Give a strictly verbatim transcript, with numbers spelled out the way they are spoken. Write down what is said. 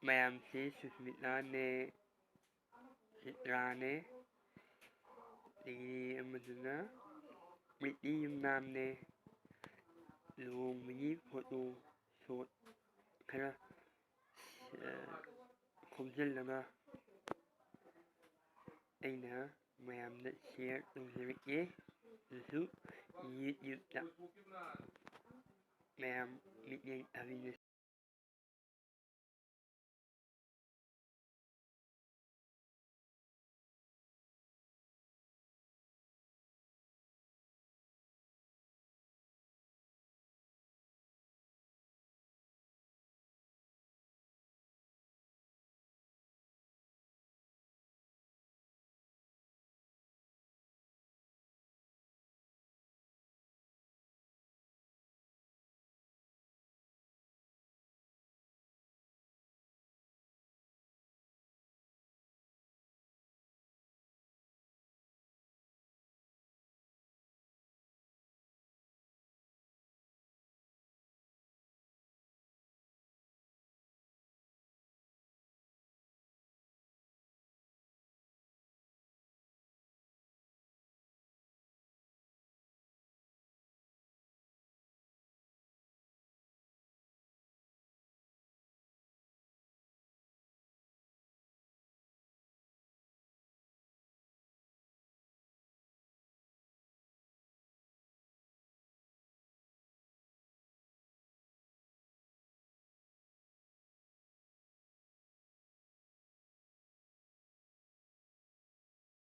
ꯃꯌꯥꯝꯁꯤ ꯁꯨꯁꯃꯤꯇꯥꯅꯦ, ꯆꯤꯇ꯭ꯔꯥꯅꯦ, ꯑꯗꯒꯤ ꯑꯃꯗꯨꯅ ꯄ꯭ꯔꯤꯇꯤ ꯌꯨꯝꯅꯥꯝꯅꯦ꯫ ꯂꯨꯍꯣꯡꯕꯒꯤ ꯐꯣꯇꯣ ꯁꯣꯠ ꯈꯔ, ꯑ, ꯈꯣꯝꯖꯤꯜꯂꯒ ꯑꯩꯅ ꯃꯌꯥꯝꯗ ꯁꯤꯌꯔ ꯇꯧꯖꯔꯛꯀꯦ꯫ ꯑꯗꯨꯁꯨ ꯌꯨꯇ꯭ꯌꯨꯕꯇ꯫ ꯃꯌꯥꯝ ꯃꯤꯠꯌꯦꯡ ꯊꯝꯕꯤꯕꯁꯤ